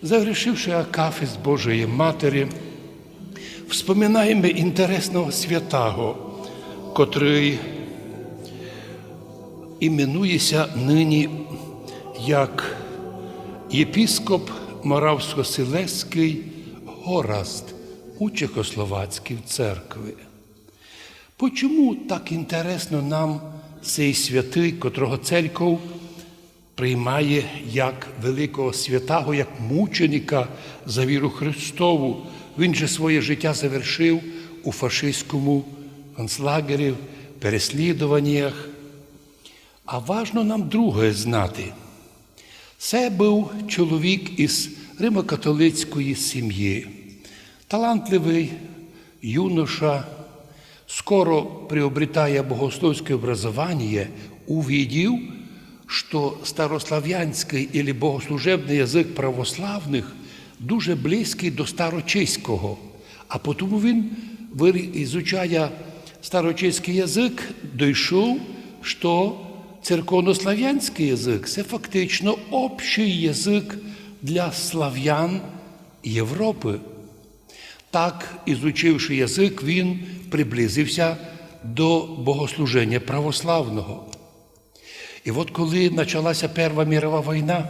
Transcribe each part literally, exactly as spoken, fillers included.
Загрішивши акафист Божої Матері, вспоминаєме інтересного святаго, котрый іменує ся нині як єпископ Моравско-Силезькый Гораст у Чехословацькій церкви. Почому так інтересно нам сей святый, котрого церков приймає як великого святаго, як мученика за віру Христову? Він же своє життя завершив у фашистському концлагері, переслідованнях. А важно нам друге знати. Се быв чоловік із римокатолицької сім'ї, талантливый юноша, скоро приобретая богословське образованіє, увидів, што старославянськый или богослужебный язык православных дуже близькый до старочеського. А потому він, вир-, изучая старочеськый язык, дойшов, што церковнославянськый язык — се фактично общый язык для славян Європы. Так, изучивши язык, він приблизив ся до богослуженя православного. І от коли начала ся Перша мірова война,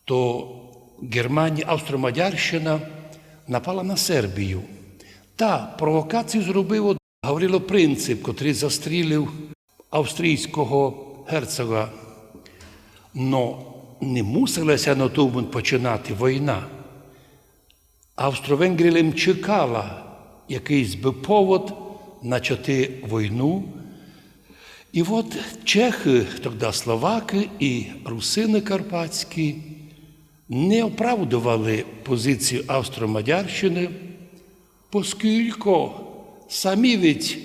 то Германія, Австро-Мадярщина напала на Сербію. Та провокацію зробив од-, Гаврило Принцип, котрый застрілив австрійського герцога. Но не мусила ся на тому починати война. Австро-Венгрія лем чекала якыйсь бы повод начати войну. І от чехы, тогда словакы і русины карпатські не оправдовали позицію Австро-Мадярщины, поскілько самі ведь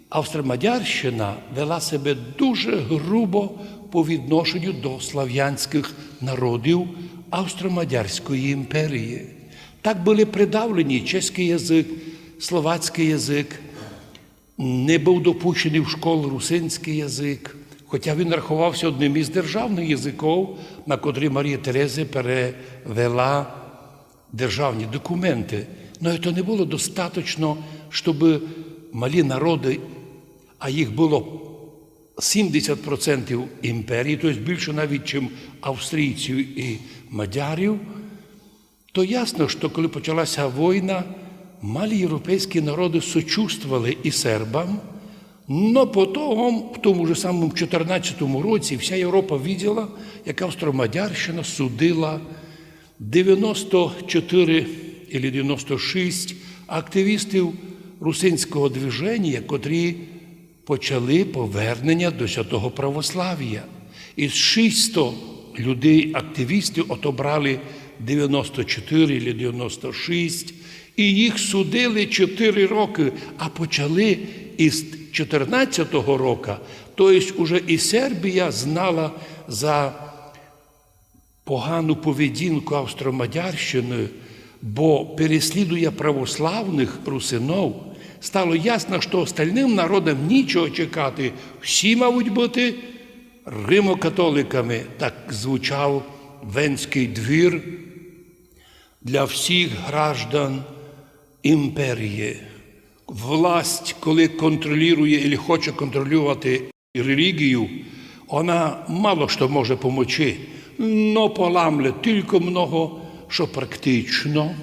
Австро-Мадярщина вела себе дуже грубо по відношенню до славянськых народів Австро-Мадярської імперії. Так были придавлені чеськый язык, словацькый язык, не быв допущеный в школы русинськый язык, хотя він раховав ся одним із державных языков, на котрый Марія Терезія перевела державні документы. Но це не было достаточно, щоб малі народы, а їх было сімдесят процентів імперії, то єсть більше навіть, чим австрійців і мадярів, то ясно, што коли почала ся война, малі європейські народы сочувствовали і сербам, но потом, в тому же самому чотирнадцятому році, вся Європа виділа, як Австро-Мадярщина судила девяносто чотири или девяносто шість активістів русинського движеня, котрі почали повернення до святого православія. Із шістсот людей, активістів, отобрали девяносто чотири или девяносто шість, і їх судили чотири рокы, а почали із чотирнадцятого рока. То єсть уже і Сербія знала за погану поведінку Австро-Мадярщины, бо переслідує православных русинов, стало ясно, што остальным народам нічого чекати, всі мавуть быти римокатоликами. Так звучав Венськый двір для всіх граждан імперії. Власть, коли контролює или хоче контролювати релігію, она мало што може помочи, но поламле тілько много, што практично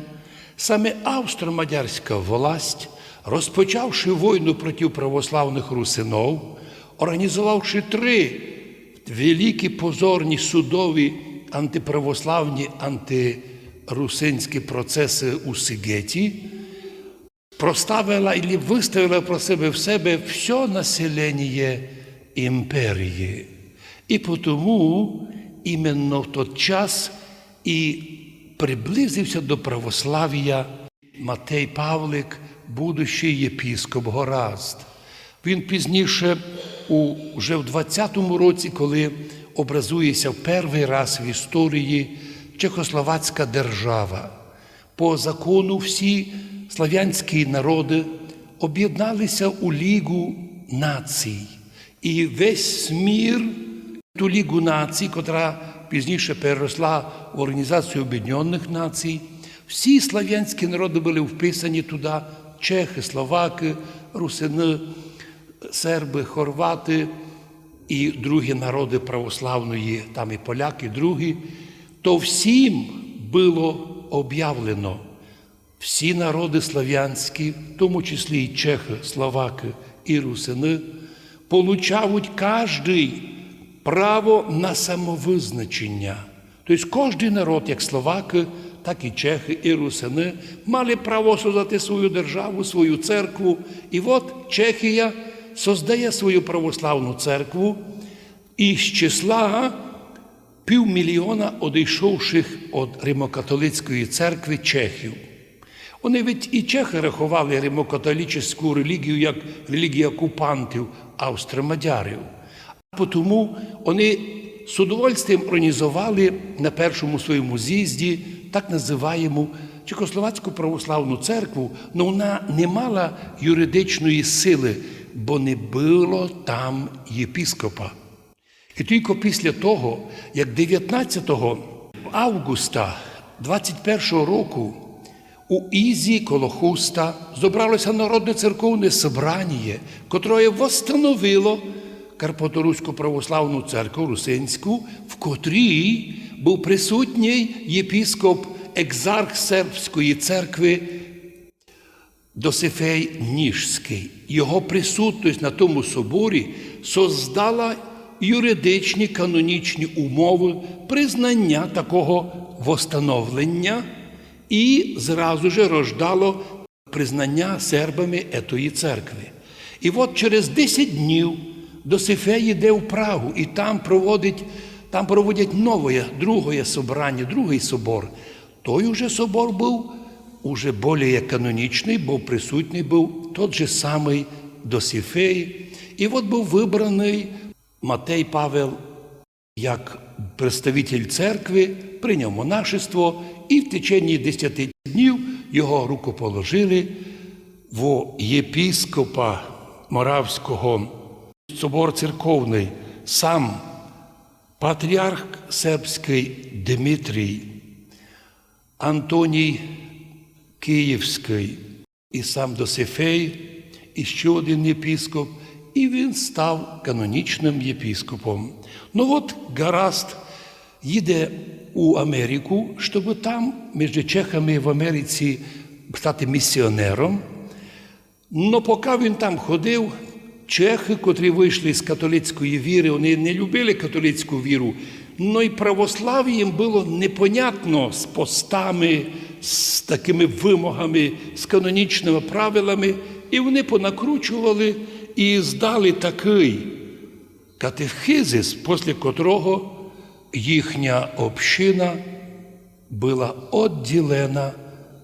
саме австро-мадярська власть, розпочавши войну проти православных русинов, організовавши три великі позорні судові антиправославні, антирусинські процесы у Сигеті, проставила или выставила про себе в себе всьо населеніє імперії. І потому іменно в тот час і приблизив ся до православія Матей Павлик, будущий єпископ Гораст. Він пізніше, у, уже в двадцятому році, коли образує ся в первый раз в історії чехословацька держава, по закону всі славянські народы об'єднали ся у Лігу націй. І весь мір, ту Лігу націй, котра пізніше переросла в Організацію Обєднаных Націй. Всі славянські народы были вписані туды: чехы, словакы, русины, сербы, хорваты і другі народы православної, там і полякы, і другі. То всім было обявлено, всі народы славянські, в тому числі і чехы, словакы, і русины, получавуть каждый право на самовызначеня. То єсть каждый народ, як словакы, так і чехы, і русины, мали право создати свою державу, свою церкву. І от Чехія создає свою православну церкву із числа півмільйона одійшовшых од римокатолицької церкви чехів. Они ведь і чехы раховали римокатолицьку релігію як релігію окупантів, австро-мадярів. А потому они з удовольствием організовали на першому своєму з'їзді так называєму Чехословацьку православну церкву, но вона не мала юридичної силы, бо не было там єпископа. І тілько після того, як девятнадцятого августа двадцять першого року у Ізі коло Хуста зобралося Народне церковне собраніє, котроє восстановило Карпаторуську православну церкву русинську, в котрій быв присутній єпископ, екзарх сербської церкви Досифей Ніжськый. Його присутность на тому соборі создала юридичні канонічні умовы признаня такого восстановленя і зразу же рождало признаня сербами етої церкви. І от через десять днів Досифей іде в Прагу, і там проводить, там проводять нове, друге собрання, другый собор. Той уже собор быв уже более канонічный, бо присутній быв тот же самый Досифей. І от быв выбраный Матей Павел як представитель церкви, прийняв монашество, і в течение десяти днів його рукоположили во єпископа Моравського. Собор церковный, сам патріарх сербськый Димитрій, Антоній Київськый, і сам Досифей, і ще один єпископ, і він став канонічным єпископом. Ну от, гаразд, їде у Америку, щоб там, між чехами в Америці, стати місіонером. Но поки він там ходив, чехы, котрі вышли з католицької віры, они не любили католицьку віру, но й православіє їм было непонятно з постами, з такыми вымогами, з канонічныма правилами, і они понакручовали і здали такый катехизис, после котрого їхня община была одділена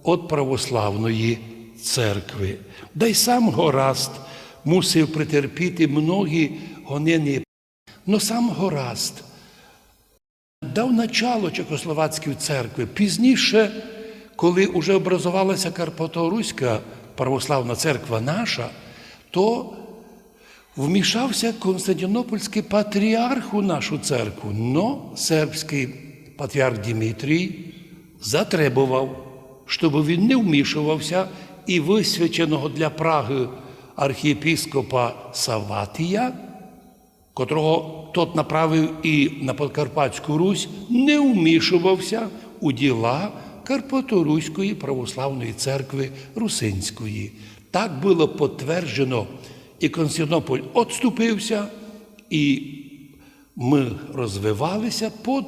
од православної церкви. Да й сам Гораст мусив претерпіти многі гоненя. Но сам Гораст дав начало Чехословацькій церкви. Пізніше, коли уже образовалася Карпаторуська православна церква наша, то вмішався Константинопольськый патріарх у нашу церкву, но сербськый патріарх Димитрій затребовав, щоб він не вмішувався, і висвяченого для Прагы архієпископа Саватія, котрого тот направив і на Подкарпатську Русь, не вмішувався у діла Карпаторуської православної церкви русинської. Так было подтверджено, і Константинополь одступився, і мы розвивалися под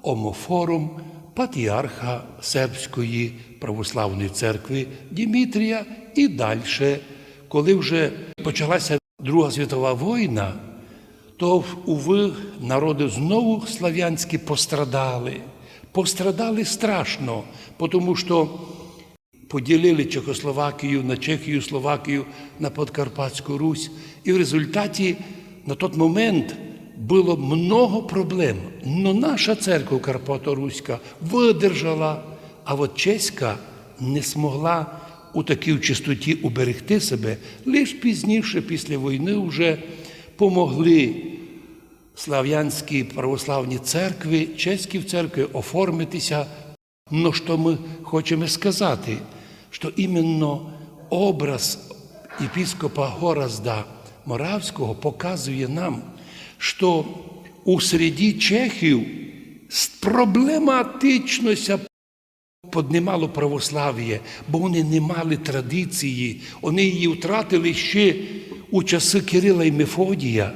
омофором патріарха Сербської православної церкви Димитрія і дальше, коли вже почалася Друга світова война, то, увы, народы знову славянські пострадали. Пострадали страшно, потому што поділили Чехословакію на Чехію, Словакію, на Подкарпатську Русь. І в результаті на тот момент было много проблем. Но наша церква карпаторуська выдержала, а от чеська не смогла у такій чистоті уберегти себе. Лиш пізніше, після войны, вже помогли славянські православні церкви, чеські церкви оформити ся. Но што мы хочеме сказати, што іменно образ єпископа Горазда Моравського показує нам, што у среді чехів с-, проблематично ся поднимало православіє, бо они не мали традиції, они її втратили ще у часы Кирила і Мефодія,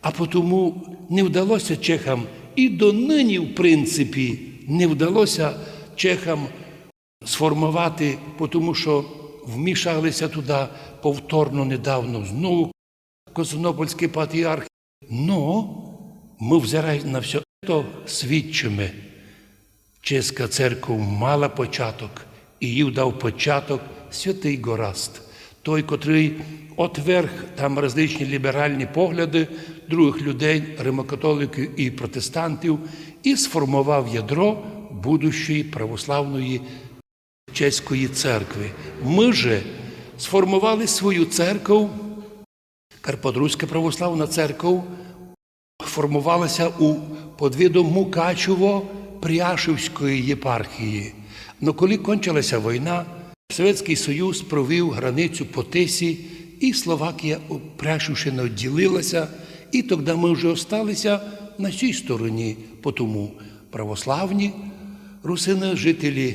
а потому не вдало ся чехам, і доныні, в принципі, не вдало ся чехам сформовати, потому што вмішали ся туды повторно недавно знову константинопольськый патріарх. Но мы, взираючи на всьо то, свідчиме: чеська церков мала початок, і їй дав початок святый Горазд, той, котрый отверг там различні ліберальні погляды другых людей, римокатоликів і протестантів, і сформовав ядро будущої православної чеської церкви. Мы же сформовали свою церков. Карпаторуська православна церков формовала ся у, під видом Мукачево-Пряшівської єпархії. Но коли кончила ся война, Совєтськый Союз провів границю по Тисі, і Словакія, о, Пряшівщина відділила ся, і тогды мы вже остали ся на сій стороні, потому православні русины, жителі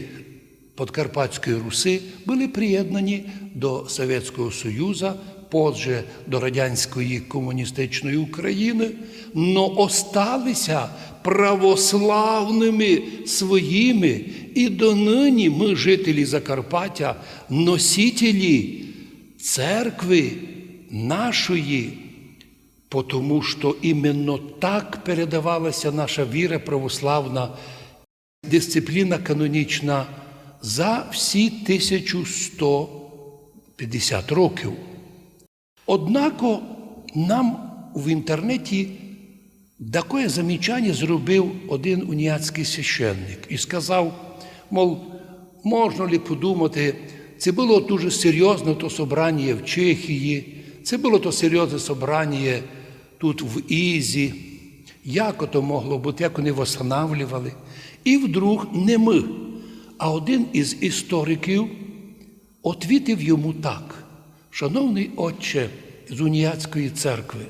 Подкарпатської Руси, были приєднані до Совєтського Союза, позже до радянської комуністичної України, но остали ся православными своїми. І доныні мы, жителі Закарпаття, носителі церкви нашої, потому што іменно так передавала ся наша віра православна, дисципліна канонічна за всі тисячу сто пятдесят років. Однако нам в інтернеті такоє замічаня зробив один уніатськый священник і сказав, мол, можна ли подумати, це было дуже серйозне то собраніє в Чехії, це было то серйозне собраніє тут в Ізі. Як ото могло бути, як они восстанавлювали? І вдруг не мы, а один із істориків отвітив йому так: «Шановный отче з уніатської церкви,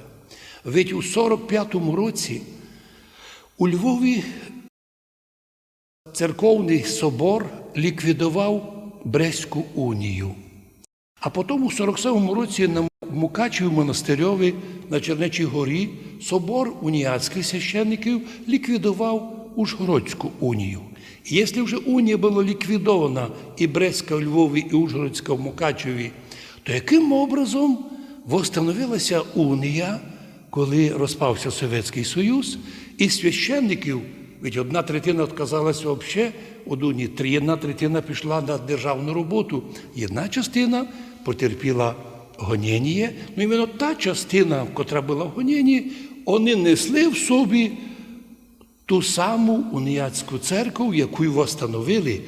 ведь у сорок пятому році у Львові церковный собор ліквідовав Брестську унію. А потом у сорок сьомому році на Мукачеві монастирьові на Чернечій горі собор уніатськых священників ліквідовав Ужгородську унію. І якщо вже унія была ліквідована і Брестська у Львові, і Ужгородська в Мукачеві, то якым образом восстановила ся унія, коли розпав ся Совєтськый Союз, і священників, ведь одна третина отказала ся вообще од унії, три, одна третина пішла на державну роботу, єдна частина потерпіла гоненіє, но іменно та частина, котра была в гоненії, они несли в собі ту саму уніатську церков, яку й восстановили,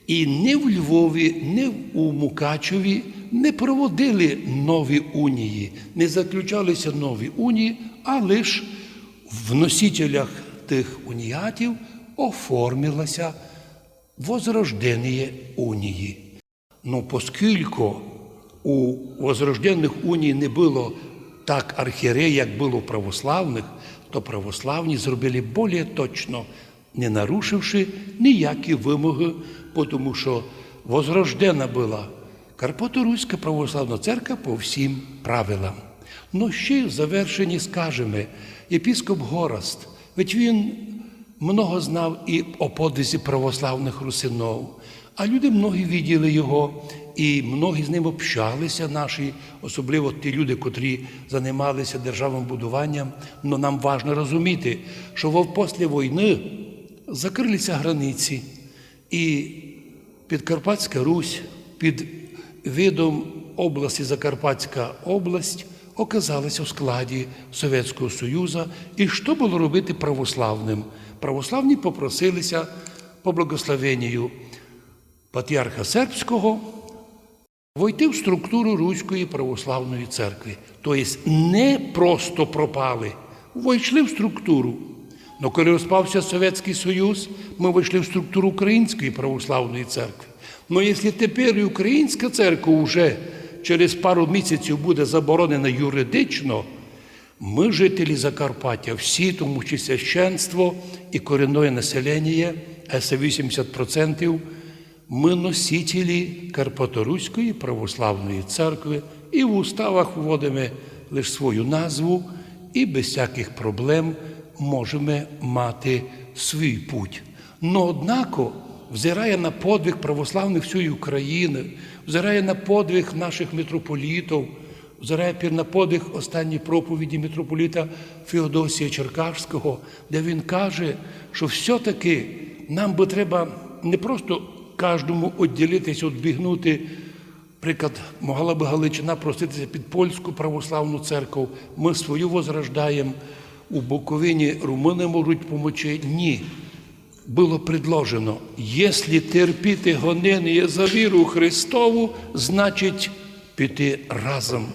і ни в Львові, ни у Мукачеві не проводили нові унії, не заключали ся нові унії, а лиш в носителях тых уніатів оформила ся возрожденіє унії. Но поскілько у возрожденных уній не было так архієрея, як было у православных, то православні зробили более точно, не нарушивши ніякі вымогы, потому што возрождена была Карпаторуська православна церква по всім правилам. Но ще в завершенні скажеме, єпископ Горазд, ведь він много знав і о подвизі православных русинов, а люди многі виділи його, і многі з ним общали ся, наші, особливо ті люди, котрі занимали ся державным будуванням. Но нам важно розуміти, што во-, после войны закрыли ся границі, і Підкарпатська Русь під видом області Закарпатська область оказала ся в складі Совєтського Союза. І што было робити православным? Православні попросили ся по благословенію патріарха сербського войти в структуру Руської православної церкви. То єсть не просто пропали, Войшли в структуру. Но коли розпався Совєтськый Союз, мы войшли в структуру Української православної церкви. Но якщо тепер і Українська церква вже через пару місяців буде заборонена юридично, мы, жителі Закарпаття, всі, тому числі священство і корінне населення, а се вісімдесят процентів, мы носителі Карпаторуської православної церкви і в уставах вводиме лиш свою назву, і без всякых проблем можеме мати свій путь. Но однако, взирає на подвиг православных всієї Україны, взирає на подвиг нашых митрополітів, взирає пір на подвиг останньої проповіді митрополіта Феодосія Черкаського, де він каже, што всьо-таки нам бы треба не просто каждому одділитися, одбігнути. Приклад, могла бы Галичина проститися під польську православну церкву, мы свою возрождаєм, у Буковині румыны можуть помочи. Ні. Было предложено, якщо терпіти гоненіє за віру Христову, значить піти разом.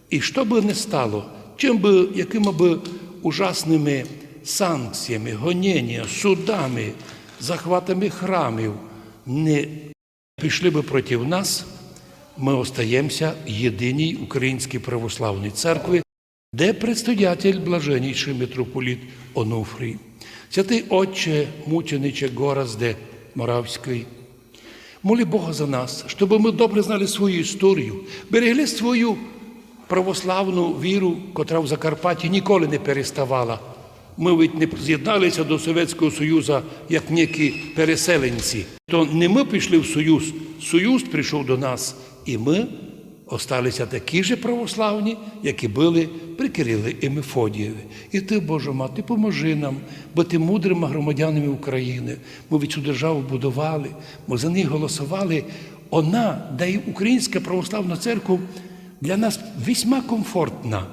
І што бы не стало, чим бы, якыми бы ужасными санкціями, гоненіями, судами, захватами храмів не пішли бы проти нас, мы остаємся єдиній Українській православній церкви, де предстоятель блаженнішый митрополіт Онуфрій. Святый отче, мучениче Ґоразде Моравськый, моли Бога за нас, щоб мы добре знали свою історію, берегли свою православну віру, котра в Закарпатті ніколи не переставала. Мы ведь не з'єдналися до Совєтського Союза як некі переселенці. То не мы пішли в Союз, Союз прийшов до нас, і мы осталися такі же православні, які были при Кирилі і Мефодієві. І ты, Божа Мати, поможи нам быти мудрыми громадянами Україны. Мы ведь цю державу будовали, мы за неї голосовали. Она, да й Українська православна церква, для нас весьма комфортна.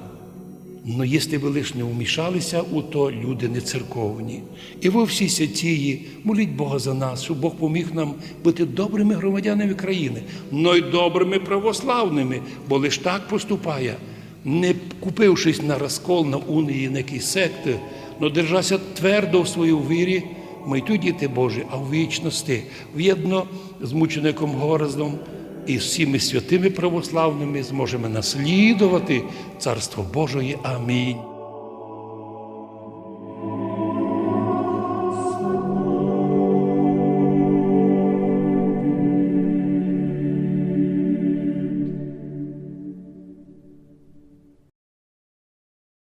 Но якщо бы лиш не вмішалися у то люди нецерковні. І вы всі святії, моліть Бога за нас, щоб Бог поміг нам быти добрыми громадянами країны, но й добрыми православными, бо лиш так поступає, не купившись на розкол, на унії, на якісь секты, но держася твердо в своїй вірі, мы й туй діти Божі, а в вічности, вєдно з мучеником Гораздом і всіми святыми православными зможеме наслідовати Царство Божоє. Амінь.